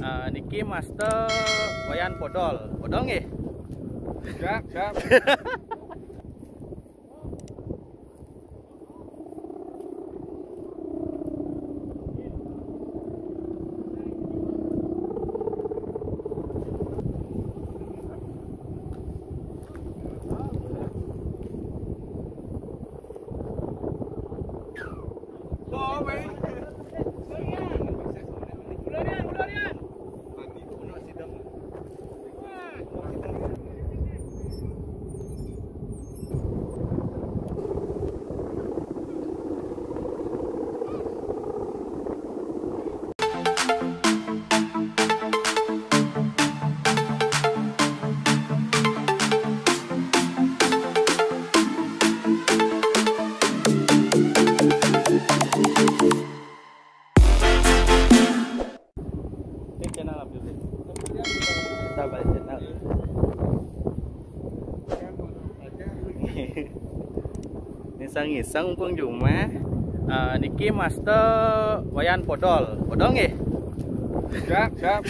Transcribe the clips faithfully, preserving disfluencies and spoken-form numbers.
Eh, niki Master Wayan Podol. Podol nggih? Siap, siap. Ini channel apa, Bli? Kita balik channel. Ini sang iseng mumpung di rumah. Eh, niki Master Wayan Podol. Podol nggih? Siap, siap.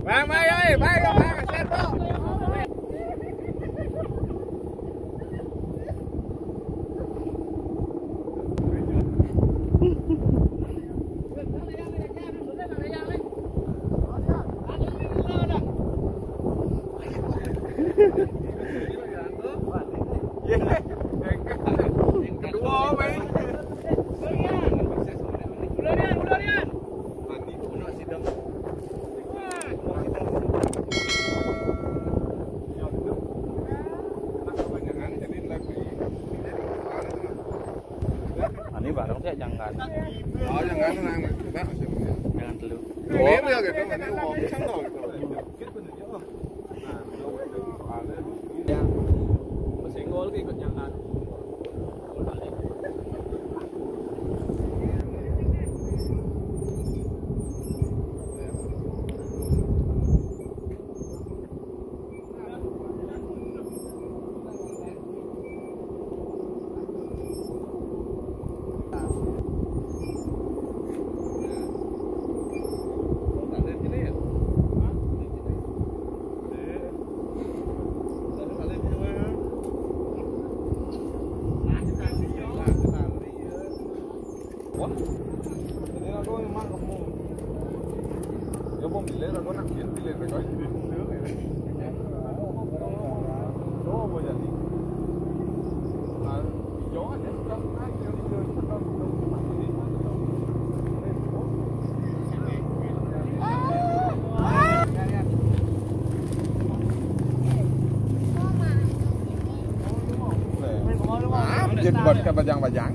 Bang, bang, oi, bang, bang, bang, share, bro. Kedua, Bang. Ini bareng sih, jangan. Oh, jangan, jangan. Jangan dulu. Ini dia gitu, ini mau kenceng loh, gitu. Yang besenggol ke ikut jangan. Wah, ini aku emang kamu. Ya, mau bilir, aku nak bilir, bilir, bilir. Oh, mau jadi. Nah, hijau aja sudah. Ah, jadi buat ke bajang-bajang.